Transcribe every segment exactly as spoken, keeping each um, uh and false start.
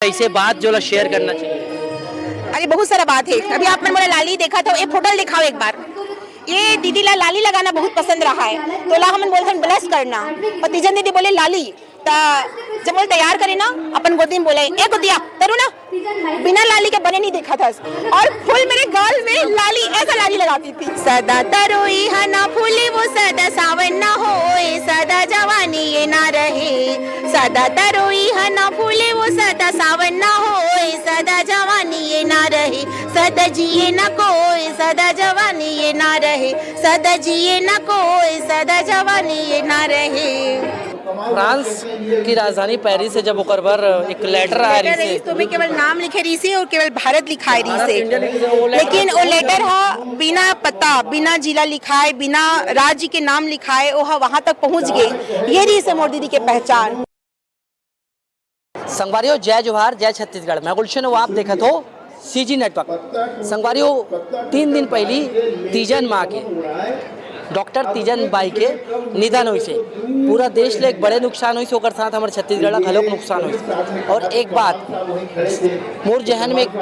ऐसे बात जो ला शेयर करना चाहिए। अरे, बहुत सारा बात है। अभी आप मन मोला लाली देखा था, ये फोटो ल दिखाओ एक बार। ये दीदी ला लाली लगाना बहुत पसंद रहा है, तो ला हमन बोलथन ब्लश करना। और तीजन दीदी बोले लाली, त जब मोला तैयार करे ना, अपन गोदी में बोले, "ए गोदिया, तरुणा, बिना लाली के बने नहीं देखा था।" और फुल मेरे गाल में लाली, ऐसा लाली लगाती थी। सदा तरोई हना फूले वो सदा सावन ना होए, सदा जवानी ये ना रहे। सदा तरोई हना फूले वो सदा सावन ना होए, सदा जवानी ये ना रहे। सदा जिए ना कोई, सदा जवानी ये ना रहे। सदा जिए ना कोई, सदा जवानी ये ना रहे। फ्रांस की राजधानी पेरिस से जब ओकर बर एक लेटर आए रहिस, तो मैं केवल नाम लिखे रहिस और केवल भारत लिखाए रहिस, लेकिन वो लेटर हा बिना पता, बिना जिला लिखाए, बिना राज्य के नाम लिखाए, वो हा वहां तक पहुंच गए। ये रहिस मोर दीदी के पहचान। संगवारियों, जय जोहार, जय छत्तीसगढ़। मैं गुलशन हूँ, आप देखत हो सीजी नेटवर्क। संगवारियों, तीन दिन पहली तीजन माँ के, डॉक्टर तीजन बाई के निधन होइसे। पूरा देश ले एक बड़े नुकसान होइसे, ओकर साथ हमर छत्तीसगढ़ ला घलोक नुकसान होइसे। और एक बात मोर जहन में एक,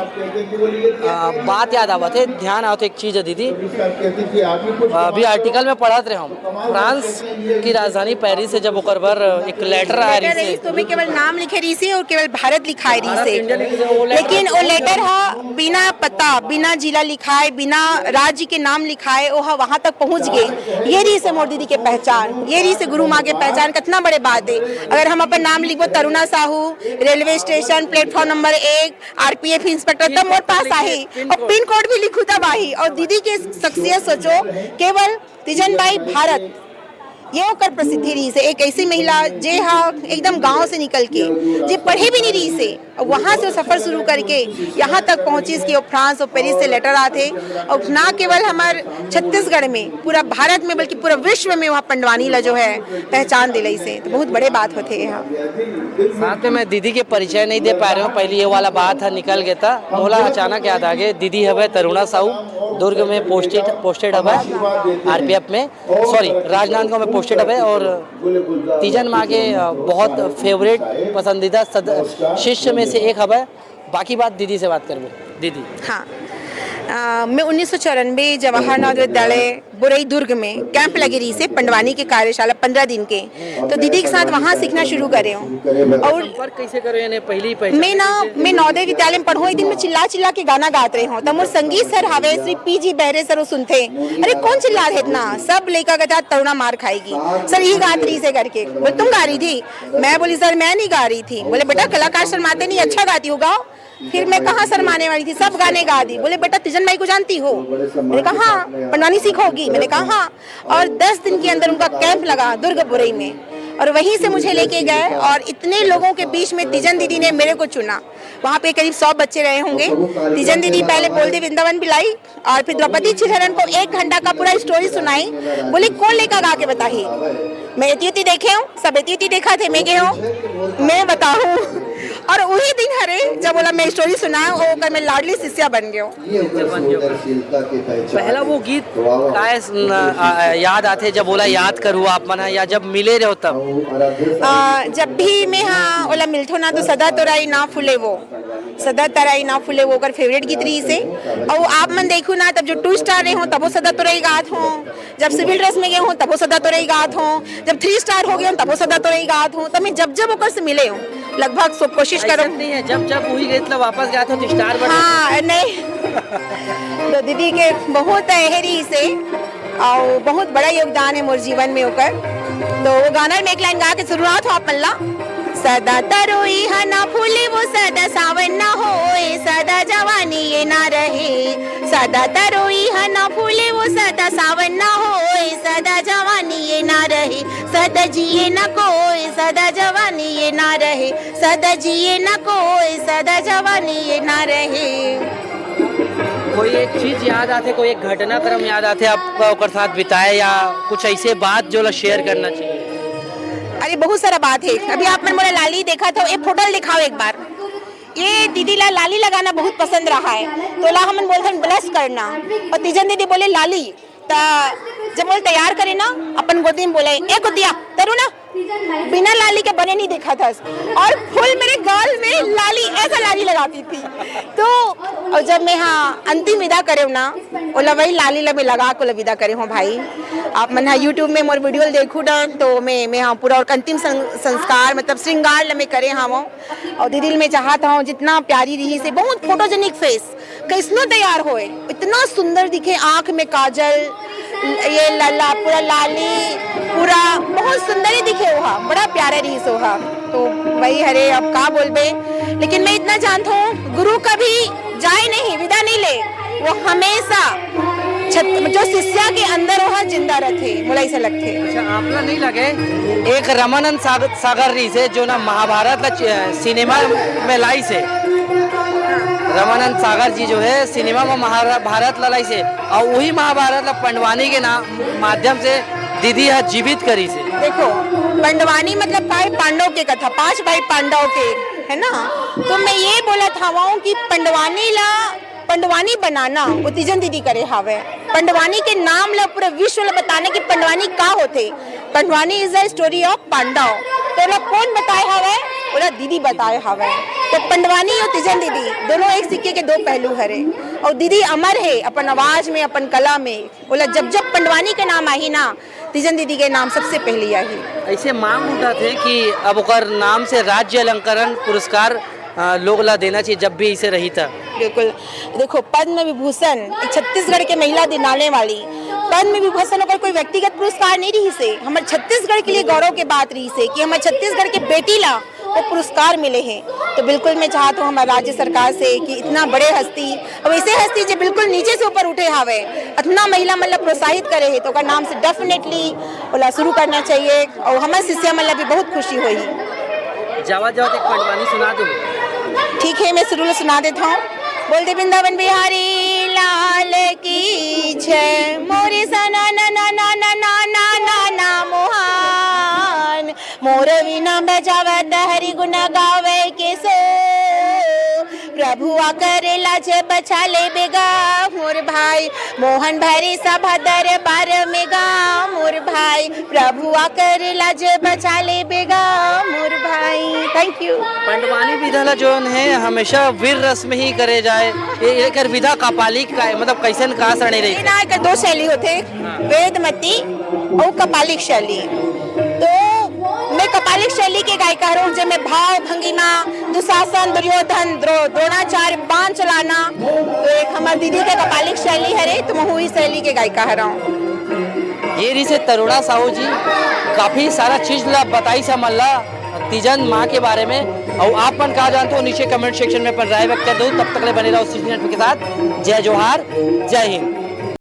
आ, बात याद आवत है, ध्यान आवत है एक चीज है दीदी। अभी आर्टिकल में पढ़त रहे हम, फ्रांस की राजधानी पेरिस से जब ओकर बर एक लेटर आए रहिस, तो मैं केवल नाम लिखे रहिस और केवल भारत लिखाए रहिस, लेकिन वो लेटर हा बिना पता, बिना जिला लिखाए, बिना राज्य के नाम लिखाए, वो हा वहां तक पहुंच गए। ये रहिस मोर दीदी के पहचान, ये रहिस गुरु माँ के पहचान। कितना बड़े बात है, अगर हम अपन नाम लिखबो Taruna Sahu, railway station, platform number एक, आरपीएफ इंस्पेक्टर, तब मोर पास आही और पिन कोड भी लिखू तब आही। और दीदी के शख्सियत सोचो, केवल तीजन बाई भारत, ये ओकर प्रसिद्धि रहिस है। एक ऐसी महिला जे हा एकदम गांव से निकल के, जे पढ़े भी नहीं रहिस है, और वहां से वो सफर शुरू करके यहाँ तक पहुंचिस कि वो फ्रांस और पेरिस से लेटर आथे। और ना केवल हमार छत्तीसगढ़ में, पूरा भारत में, बल्कि पूरा विश्व में वहाँ पंडवानी ला जो है पहचान दिलाइस है, तो बहुत बड़े बात होथे यहाँ। साथ में मैं दीदी के परिचय नहीं दे पा रहे हूँ, पहले ये वाला बात है निकल गया था, मोला अचानक याद आ गए। दीदी हवे तरुणा साहू, दुर्ग में पोस्टेड पोस्टेड हवे आरपीएफ में, सॉरी, राजनांदगांव में पोस्टेड हवे। और तीजन माँ के, अ, बहुत फेवरेट, पसंदीदा सद-, शिष्य में से एक हवे। बाकी बात दीदी से बात करबो। दीदी। हाँ, अ, मैं उन्नीस सौ चौरानबे जवाहर नवोदय विद्यालय बुरई दुर्ग में कैंप लगे रहिस है पंडवानी के कार्यशाला पंद्रह दिन के, तो दीदी के साथ वहाँ सीखना शुरू करे हूँ। और संपर्क कैसे करे, यानी पहली पहचान मैं ना, कैसे? मैं नवोदय विद्यालय में पढ़ूँ, एक दिन मैं चिल्ला चिल्ला के गाना गात रहे हूँ, तब मोर संगीत सर हवे श्री पी जी बहरे सर, वो सुनथे, "अरे कौन चिल्ला रहे इतना?" सब लइका कहता, "तरुणा मार खाएगी सर, यही गात रहिस है" करके। बोले, "तुम गा रही थी?" मैं बोली, "सर मैं नहीं गा रही थी।" बोले, "बेटा कलाकार शर्माते नहीं, अच्छा गाती हो, गाओ।" फिर मैं कहाँ शर्माने वाली थी, सब गाने गा दी। बोले, "बेटा तीजन बाई को जानती हो?" मैंने कहा, "हाँ।" "पंडवानी सीखोगी?" मैंने कहा, "हाँ।" और दस दिन के अंदर उनका कैंप लगा दुर्ग बुरई में, और वहीं से मुझे लेके गए और इतने लोगों के बीच में तीजन दीदी ने मेरे को चुना। वहाँ पे करीब सौ बच्चे रहे होंगे। तीजन दीदी पहले बोल दी वृंदावन बिलाई, और फिर द्रौपदी चिरहरण को एक घंटा का पूरा स्टोरी सुनाई। बोली, "कौन लेकर गा के बताही?" मैं इतनी इतनी देखे हूँ, सब इतनी इतनी देखा थे, मैं गए हूँ, मैं बताऊँ। और वही दिन हरे जब बोला मैं स्टोरी सुनाऊँ, वो कर मैं लाडली शिष्या बन गए हूँ। पहला वो गीत काय स-, न, आ, याद आथे जब बोला याद करूँ आप मन ह, या जब मिले रहो तब? आ, जब भी मैं हाँ ओला मिलथो ना तो सदा तोराई ना फूले वो, सदा तराई ना फूले वो ओकर फेवरेट गीत रहिस हे। अउ आप मन देखू ना, तब जो टू स्टार रहे हो तबो सदा तोराई गात हो, जब सिविल ड्रेस में गए हो तबो सदा तोराई गात हो, जब थ्री स्टार हो गए हो तबो सदा तोराई गात हो। तो मैं जब जब ओकर से मिले हूँ, लगभग सब कोशिश करो। नहीं है, जब जब वही गीत ला वापस गात हो तो स्टार बन हाँ, नहीं। तो दीदी के बहुत एहरी से और बहुत बड़ा योगदान है मोर जीवन में ओकर। तो वो गाना में एक लाइन गा के शुरुआत हो आप मन ला। सदा तरोई ह ना फूले वो, सदा सावन ना होए, सदा जवानी ये ना रहे। सदा तरोई ह ना फूले वो, सदा सावन ना होए, सदा जवानी ये ना रहे। सदा जिए ना कोई, सदा जवानी ये ना रहे। सदा जिए ना कोई, सदा जवानी ये ना रहे। कोई एक चीज याद आथे, कोई एक घटनाक्रम याद आथे आपका ओकर साथ बिताए, या कुछ ऐसे बात जो ला शेयर करना चाहिए? अरे बहुत सारा बात है। अभी आप मन मोला लाली देखा था, ये फोटो ल दिखाओ एक बार। ये दीदी ला लाली लगाना बहुत पसंद रहा है, तो ला हमन बोलथन ब्लश करना। और तीजन दीदी बोले लाली, त जब मोला तैयार करे ना, अपन गोदी में बोले, "ए गोदिया, तरुणा, बिना लाली के बने नहीं देखा था। और फुल मेरे गाल में लाली, ऐसा लाली लगाती थी। तो और जब मैं, हाँ, अंतिम विदा करे ना, ओला वही लाली ला मैं लगा के ओला विदा करे हूँ भाई। आप मन हा YouTube में मोर वीडियो देखू ना, तो मैं मैं हाँ पूरा और अंतिम सं, संस्कार, मतलब श्रृंगार ला मैं करे हूँ। और दीदी मैं चाहत हूँ जितना प्यारी रही से, बहुत फोटोजेनिक फेस, कैसनो तैयार होए, इतना सुंदर दिखे, आंख में काजल, ये लला, पूरा लाली, पूरा बहुत सुंदर ही दिखे ओहा, बड़ा प्यारा रही सोहा। तो वही हरे, अब का बोलबे, लेकिन मैं इतना जानता हूँ, गुरु कभी जाए नहीं, विदा नहीं ले, वो हमेशा छत-, जो शिष्या के अंदर ओहा जिंदा रहते, मोला ऐसा लगते। अच्छा, आपला नहीं लगे, एक रमानंद सागर, सागर रहिसे, जो ना महाभारत ला च-, सिनेमा में लाइसे। रमानंद सागर जी जो है, सिनेमा में महाभारत ला लाइसे, और वही महाभारत ला पंडवानी के नाम, माध्यम से दीदी ह जीवित करिसे। देखो, पंडवानी मतलब का है? पांडव के कथा, पांच भाई पांडव के, है ना? तो मैं ये बोलत हवं कि पंडवानी ला पंडवानी बनाना वो तीजन दीदी करे हावय। पंडवानी के नाम ला पूरे विश्व ला बताना कि पंडवानी का होथे। Pandavani is the story of Pandava. तो ओला कौन बताए हावय? ओला दीदी बताए हावय। तो पंडवानी और तीजन दीदी दोनों एक सिक्के के दो पहलू हरे। और दीदी अमर है अपन आवाज में, अपन कला में। ओला जब जब पंडवानी के नाम आही ना, तीजन दीदी के नाम सबसे पहले आही। ऐसे मांग उठत हे कि अब ओकर नाम से राज्य अलंकरण पुरस्कार, अ, लोग ला देना चाहिए, जब भी ऐसे रही था। बिल्कुल। देखो, पद्म विभूषण एक छत्तीसगढ़ के महिला दिलाने वाली, पद्म विभूषण ओकर कोई व्यक्तिगत पुरस्कार नहीं रहिसे, हमर छत्तीसगढ़ के लिए गौरव के बात रहिसे कि हमर छत्तीसगढ़ के बेटी ला वो पुरस्कार मिले हे। तो बिल्कुल मैं चाहत हूँ हमारे राज्य सरकार से कि इतना बड़े हस्ती, अब ऐसे हस्ती जो बिल्कुल नीचे से ऊपर उठे हावे, इतना महिला मतलब प्रोत्साहित करे हे, तो ओकर नाम से डेफिनेटली ओला शुरू करना चाहिए। और हमर शिष्या मन ला भी बहुत खुशी होही। जावत जावत एक पंडवानी सुना दो। ठीक है, मैं शुरू ले सुना देता हूँ। बोल दे वृंदावन बिहारी लाल की जय। मोरे सना ना ना ना ना ना ना ना ना मोहन, मोर वीणा बजावत हरि गुण गावे के सो। प्रभु आकर लाज बचा ले बेगा मोर भाई, मोहन भरी सभा दरबार में गा मोर भाई। प्रभु आकर लाज बचा ले बेगा मोर भाई। Thank you. पंडवानी विधा ला जोन है हमेशा वीर रस में ही करे जाए। ये एकर विधा कापालिक का है, मतलब कैसन का सरणी रही? ये ना एकर दो शैली होथे, हाँ। वेदमती और कपालिक शैली। तो मैं कपालिक शैली के गायिका हरौं, जेमे भाव भंगिमा, दुशासन, दुर्योधन, द्रो-, द्रोणाचार्य, बाण चलाना, तो एक हमर दीदी के कपालिक शैली हरे, तो महू ही शैली के गायिका हरौं। ये रहिसे तरुणा साहू जी, काफी सारा चीज ला बताइस हमन ला तीजन माँ के बारे में। और आप मन का जानते हो, नीचे कमेंट सेक्शन में अपन राय व्यक्त कर दो। तब तक ले बने रहो सीजी नेटवर्क के साथ। जय जोहार, जय हिंद।